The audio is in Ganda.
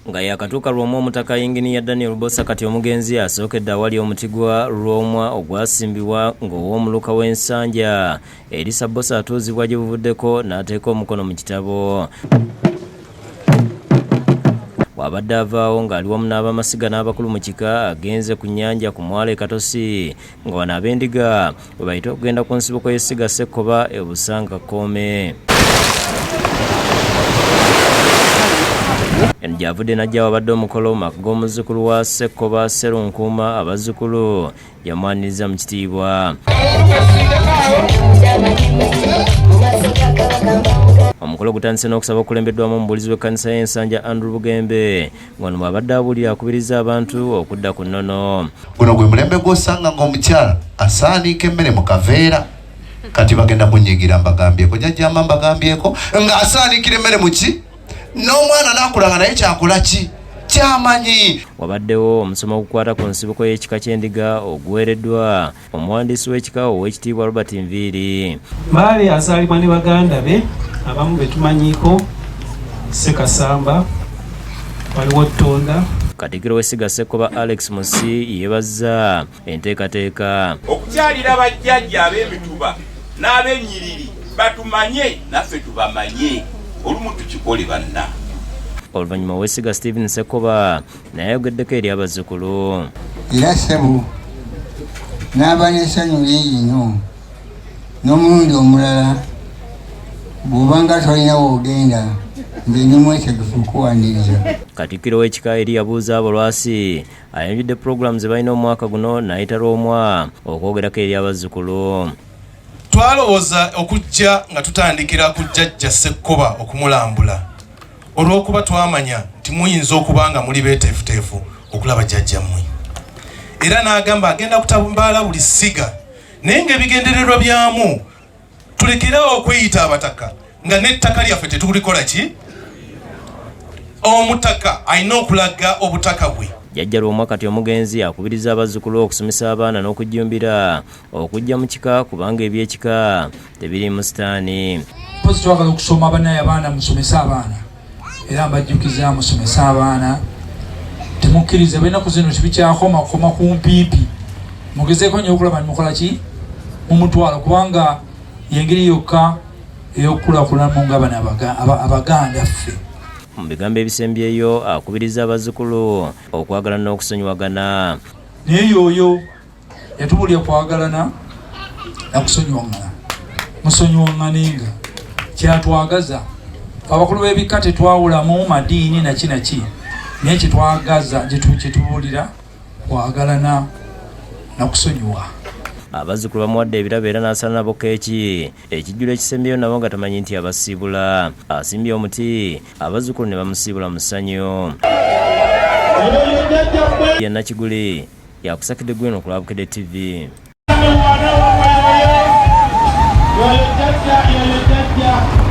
Nga yakatuuka Lwomwa, omutaka Yinginiya Daniel Bosa kati omugenzi asookedde awali omuti gwa Lwomwa ogwasimbibwa ng'ow'omuluka w'Ensanja Erisa Bosa atuuzibwa gye buvuddeko n'ateeka omukono mu kitabo. Bw'abadde avaawo ng'ali wamu n'abamasiga n'abakulu mu kika, agenze ku nnyanja ku mwalo e Katosi nga wano ab'endiga bwe bayita okugenda ku nsibuko y'essiga Ssekkoba e Busanga Kkoome. Eno gy'avudde n'ajja wabadde omukolo mu maka g'omuzzukulu wa Ssekkoba Sserunkuuma, abazzukulu yamwaniriza mu kitiibwa. Omukolo gutandise n'okusaba okukulembeddwamu omubuulizi w'ekkanisa y'Ensanja Andrew Bugembe, ng'ono bw'abadde abuulira akubiriza abantu okudda ku nnono. Guno gwe mulembe gw'osanga ng'omukyala asaaniika emmere mu kaveera. Kati bagenda kunyigira, mbagambyeko jjajjamba, mbagambyeko ng'asaanikira emmere mu ki, n'omwana n'akula nga naye kyakola ki kyamanyi. Wabaddewo omusomo ogukwata ku nsibuko y'ekika ky'endiga oguweereddwa omuwandiisi w'ekika Oweekitiibwa Robert Nviiri. Mbaale azaalibwa ne baganda be abamu be tumanyiiko Ssekasamba, waliwo Ttonda. Katikkiro w'essiga Ssekkoba Alex Musi yeebazza enteekateeka. Okukyalira bajjajja ab'emituba n'ab'ennyiriri batumanye naffe tubamanye, olumu tukikole banna. Oluvannyuma ow'essiga Stephen Ssekkoba naye ayogeddeko eri abazzukulu. Era ssebo n'aba n'essanyu lingi nnyo n'omulundi omulala bw'obanga tolina w'ogenda, nze ndi mwetegefu okuwaniriza. Katikkiro w'ekika eri yabuuza abo lwasi ayanjudde pulogulaamu ze balina omwaka guno n'ayita Lwomwa okwogerako eri abazzukulu. Twalowooza okujja nga tutandikira ku jjajja Ssekkoba okumulambula olw'okuba twamanya nti muyinza okuba nga muli beeteefuteefu okulaba jjajjammwe, era n'agamba agenda kutambaala buli ssiga, naye ng'ebigendererwa byamu tulekerewo okweyita abataka nga n'ettaka lyaffe tetulikola ki. Omutaka alina okulaga obutaka bwe. Jjajja Lwomwa kati omugenzi akubiriza abazzukulu okusomesa abaana n'okujjumbira okujja mu kika kubanga eby'ekika tebiriimu sitaani. Mpozi twagala okusoma banaye, abaana musomese abaana, era mbajjukiza musomese abaana, temukkiriza benaku zino tibikyakoma koma ku mpimpi, mugezeeko nnyo okulaba nimukola ki mumutwalo, kubanga yengeri yokka ey'okukulakulanamu nga bano Abaganda ffe. Mu bigambo ebisembyeyo akubiriza abazzukulu okwagala n'okusonyiwagana. Naye yoyo yatubulya kwagalana nakusonyiwangana, musonyiwanganenga kyatwagaza. Abakulu b'ebika tetwawulamu madiini naki naki, naye kyetwagaza kyetubulira kwagalana nakusonyiwa. Abazzukulu bamuwadde ebirabo era n'asala nabo keeki ekijjulo ekisembyeyo nabo nga tamanyi nti abasiibula. Asimbye omuti abazzukulu ne bamusiibula mu ssanyu. Ya Nakiguli yakusakidde gwino ku Lwabukedde TV. Yoyo jjajja, yoyo jjajja.